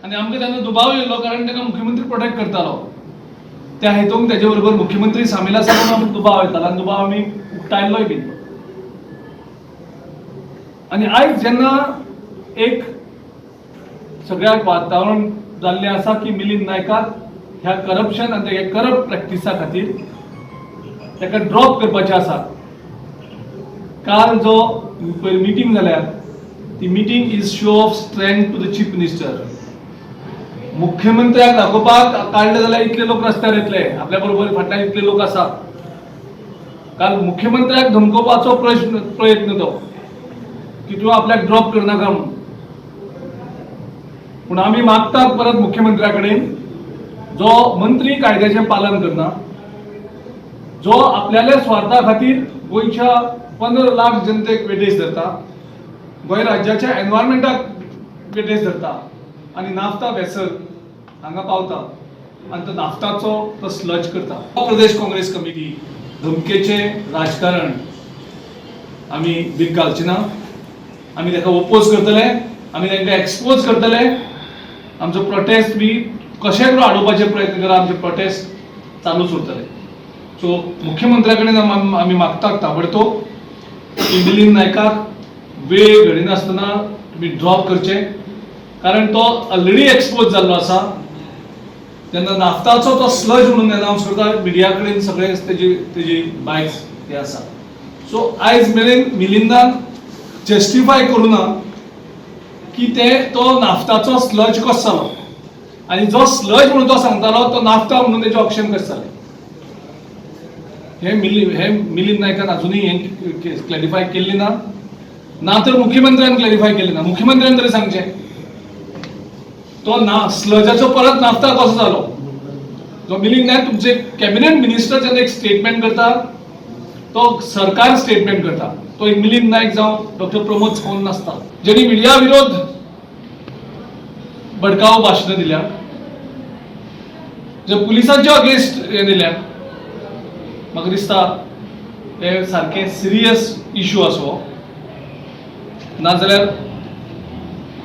आनी आमकां तेन्ना दुबाव येयलो, कारण ताका मुख्यमंत्री प्रोटेक्ट करतालो. त्या हेतून तेजे बरोबर मुख्यमंत्री सामील आसा म्हणून आमकां दुबाव येतालो आनी दुबाव आमी उक्तायल्लोय बीन. आनी आयज जेन्ना एक सगळ्याक वातावरण जाल्लें आसा की मिलिंद नायकाक ह्या करप्शन आनी तेगे करप्ट प्रॅक्टिसा खातीर ताका ड्रॉप करपाचें आसा, काल जो पयर मिटींग जाल्या ती meeting is show of strength to the Chief Minister. मुख्यमंत्र्याक दाखोवपाक काडले जाल्यार इतले लोक रस्त्यार येतले, आपल्या बरोबर फाटल्यान इतले लोक आसात. काल मुख्यमंत्र्याक धमकोवपाचो प्रश्न प्रयत्न तो की तूं आपल्याक ड्रॉप करनाका म्हणून. पूण आमी मागतात परत मुख्यमंत्र्या कडेन, जो मंत्री कायद्याचें पालन करना, जो आपल्याल्या स्वार्था खातीर गोंयच्या 15 लाख जनतेक वेटेज धरता, गोंय राज्याच्या एनवायरमेंटाक वेटेज धरता आनी नाफ्ता वेसल हांगा पावता आनी तो नाफ्ताचो तो स्लज करता. प्रदेश काँग्रेस कमिटी धमकेचें राजकारण आमी भीक घालची ना. आमी ताका ओपोज करतले, आमी तांकां एक्सपोज करतले. आमचो प्रोटेस्ट बी कशें करून आडोवपाचे प्रयत्न करा, आमचे प्रोटेस्ट चालूच उरतले. सो मुख्यमंत्र्या कडेन आमी मागतात ताबडतोब की मिलिंद नायकाक वेळ घडिनासतना तुमी ड्रॉप करचे, कारण तो ऑलरेडी एक्सपोज जाल्लो आसा. तेन्ना नाफ्ताचो तो स्लज म्हणून अनावन्स करता, मिडिया कडेन सगळे तेजी बायट्स हे आसा. सो आयज मेरेन मिलिंदान जस्टिफाय करूं ना की ते तो नाफ्ताचो स्लज कसो जालो आनी जो स्लज म्हणून तो सांगतालो तो नाफ्ता म्हणून तेजें ऑक्शन कशें जालें. हे मिलिंद नायकान अजुनूय हें क्लॅरिफाय केल्ली ना, ना तर मुख्यमंत्र्यान क्लॅरिफाय केलें ना. मुख्यमंत्र्यान तरी सांगचें, तो ना स्लजाचो परत नाफ्ता कसो जालो. जो मिलिंद नायक तुमचे कॅबिनेट मिनिस्टर जेन्ना एक स्टेटमेंट करता, तो सरकार स्टेटमेंट करता. तो एक मिलिंद नायक जावं डॉक्टर प्रमोद सावंत नासता. जेणी मिडिया विरोध भडकाव भाशणां दिल्या, जे पुलिसांच्या अगेन्स्ट हें दिल्या, म्हाका दिसता हे सारकें सिरियस इशू आसा हो. नाजाल्यार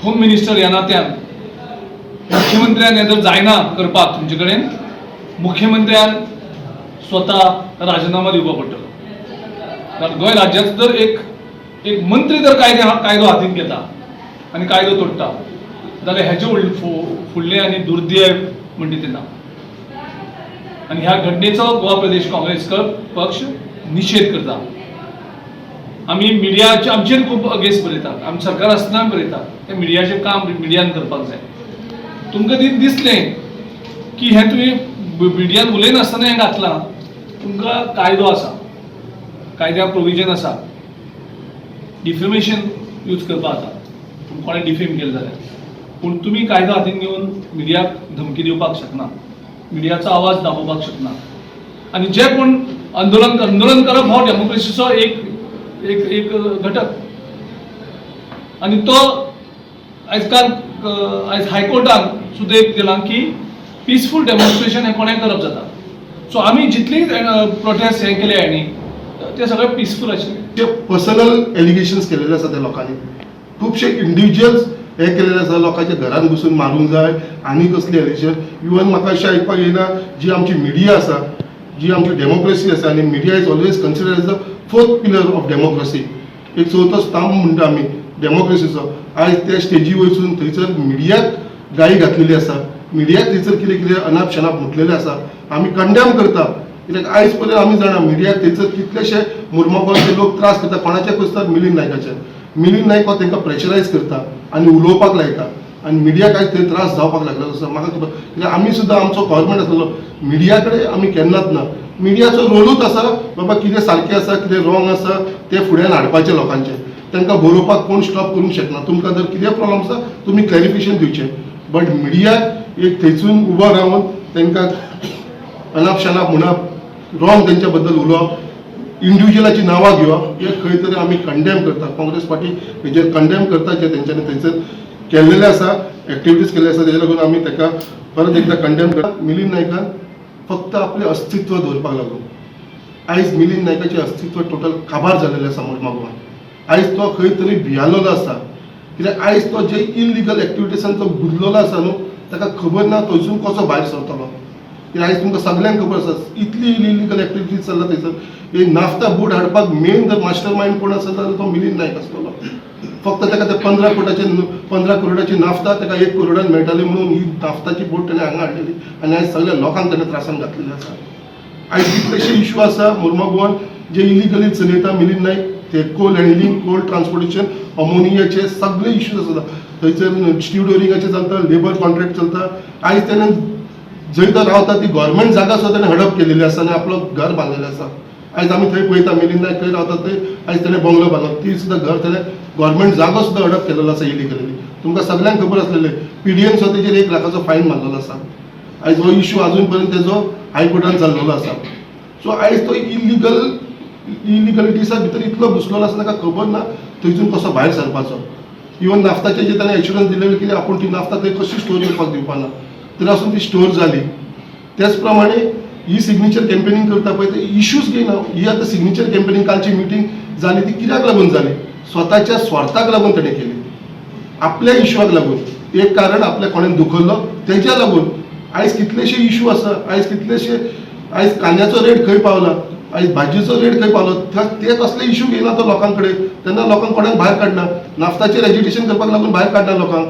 होम मिनिस्टर ह्या नात्यान मुख्यमंत्र्यान हें जर जायना करपाक तुमचे कडेन, मुख्यमंत्र्यान स्वता राजिनामा दिवपाक पडटलो. कारण गोंय राज्याचो जर एक एक मंत्री जर कायदो हातीन घेता आनी कायदो तोडटा जाल्यार हेजे फुडलें आनी दुर्दैव म्हणटा तें ना. आनी ह्या घटनेचो गोवा प्रदेश काँग्रेस पक्ष निशेध करता. आमी मिडियाचे आमचेर खूब अगेन्स्ट बरयतात, आमी सरकार आसतना बरयतात. तें मिडियाचें काम मिडियान करपाक जाय. तुमकां दिसलें की हें तुमी मिडियान उलयनासतना हें घातलां, तुमकां कायदो आसा, कायद्या प्रोविजन आसा, डिफेमेशन यूज करपाक जाता पूण कोणें डिफेम केलें जाल्यार. पूण तुमी कायदो हातीन घेवन मिडियाक धमकी दिवपाक शकना, मिडियाचो आवाज दाबोवपाक शकना. आनी जे कोण आंदोलन आंदोलन करप हो डेमोक्रेसीचो एक एक एक घटक आनी तो आयज काल आयज हायकोर्टान सुद्दां एक दिलां की पिसफूल डेमॉन्स्ट्रेशन हें कोणें करप जाता. सो आमी जितली प्रोटेस्ट हे केले हांणी, ते सगळे पिसफूल आशिल्ले. जे पर्सनल एलिगेशन्स केलेले आसा त्या लोकांनी, खुबशे इंडिव्हिज्युअल्स हे केलेले आसा, लोकांच्या घरान घुसून मारूंक जाय आनी कसली एलिगेशन. इवन म्हाका अशें आयकपाक येयला, जी आमची मिडिया आसा, जी आमची डेमोक्रेसी आसा आनी media is always consider as the fourth pillar of democracy, एक चवथो स्तंभ म्हणटा आमी डेमोक्रेसीचो, आयज त्या स्टेजी वचून थंयसर मिडियाक गाळी घातलेली आसा, मिडियाक थंयसर कितें कितें अनाप शनाप म्हटलेलें आसा. आमी कंडेम करता, कित्याक आयज पर्यंत आमी जाणा मिडियाक थंयसर कितलेशे मुर्मोगांवचे लोक त्रास करता. कोणाचे करता? मिलिंद नायकाचे. मिलिंद नायक हो तांकां प्रेशरायज करता आनी उलोवपाक लायता आनी मिडियाक आयज थंय त्रास जावपाक लागलो असो म्हाका खबर. कित्याक आमी सुद्दां आमचो गव्हर्मेंट आसलेलो, मिडिया कडेन आमी केन्नाच ना. मिडियाचो रोलूच आसा बाबा कितें सारकें आसा, कितें रॉंग आसा तें फुड्यान हाडपाचें लोकांचें. तांकां बरोवपाक कोण स्टॉप करूंक शकना. तुमकां जर कितें प्रॉब्लम आसा, तुमी क्लॅरिफिकेशन दिवचें, बट मिडियाक एक थंयसून उबो रावन तांकां अनाप शनाप म्हणप, रॉंग तेंच्या बद्दल उलोवप, इंडिव्हिज्युअलाची नांवां घेवप, हे खंय तरी आमी कंडेम करता. काँग्रेस पार्टी हेजेर कंडेम करता. जे तेंच्यांनी थंयसर केल्लेले आसा, एक्टिविटीज केल्ले आसा, तेजे लागून आमी ताका परत एकदां कंडेम करता. मिलिंद नायकान फक्त आपलें अस्तित्व दवरपाक लागून आयज मिलिंद नायकाचें अस्तित्व टोटल काबार जालेलें आसा मुर्मागांवांत. आयज तो खंय तरी भियालेलो आसा. कित्याक आयज तो जे इलिगल एक्टिविटीसान तो गुदलेलो आसा न्हू, ताका खबर ना थंयसून कसो भायर सरतलो. कित्याक आयज तुमकां सगल्यांक खबर आसा, इतली इलिगल एक्टिविटीज चल्ला थंयसर. एक नाफ्ता बोट हाडपाक मेन जर मास्टर मायंड कोण आसा जाल्यार तो मिलिंद नायक आसतलो. फक्त ताका ते 15 करोडाची नाफ्ता ताका 1 करोडान मेळटाली म्हणून ही नाफ्ताची बोट ताणें हांगा हाडलेली आनी आयज सगळ्या लोकांक ताणें त्रासान घातलेले आसा. आयज कितलेशे इशू आसा मुर्मागोवान जे इलिगली चलयता मिलिंद नायक. ते कोल हँडलिंग, कोल ट्रान्सपोर्टेशन, अमोनियाचे सगळे इश्यूज आसता थंयसर. स्टिवडोरिंगाचे चलता, लेबर कॉन्ट्रॅक्ट चलता. आयज तेणें जंय तो रावता ती गव्हर्मेंट जागा सुद्दां ताणें हडप केलेली आसा आनी आपलो घर बांदलेलें आसा. आयज आमी थंय पळयता, मिलिंद नायक खंय रावता थंय आयज ताणें बंगलो बांदलो. ती सुद्दां घर ताणें गव्हर्मेंट जागो सुद्दां हडप केलेलो आसा इलिगली. तुमकां सगल्यांक खबर आसलेलें, पीडीएन सुद्दां तेजेर 1 लाखाचो फायन मारलेलो आसा. आयज हो इशू अजून पर्यंत तेजो हायकोर्टान चल्लेलो आसा. सो आयज तो इलिगलिटीसा भितर इतलो घुसलेलो आसा, ताका खबर ना थंयसून कसो भायर सरपाचो. इवन नाफ्ताचे जे ताणें एश्युरन्स दिलेले की आपूण ती नाफ्ता थंय कशी स्टोर करपाक दिवपा ना, तरी आसून ती स्टोर जाली. त्याच प्रमाणे ही सिग्नेचर कॅम्पेनिंग करता पळय, ते इश्यूज घेयना. ही आतां सिग्नेचर कॅम्पेनिंग, कालची मिटींग जाली, ती कित्याक लागून जाली? स्वताच्या स्वार्थाक लागून ताणें केली, आपल्या इश्यूक लागून. एक कारण आपल्या कोणें दुखयल्लो तेज्या लागून. आयज कितलेशे इशू आसा. आयज कितलेशे, आयज कांद्याचो रेट खंय पावला, आयज भाजयेचो रेट खंय पावलो, ते कसले इशू घेयना तो लोकां कडेन. तेन्ना लोकांक कोणाक भायर काडना. नाफ्ताचेर एजिटेशन करपाक लागून भायर काडना लोकांक.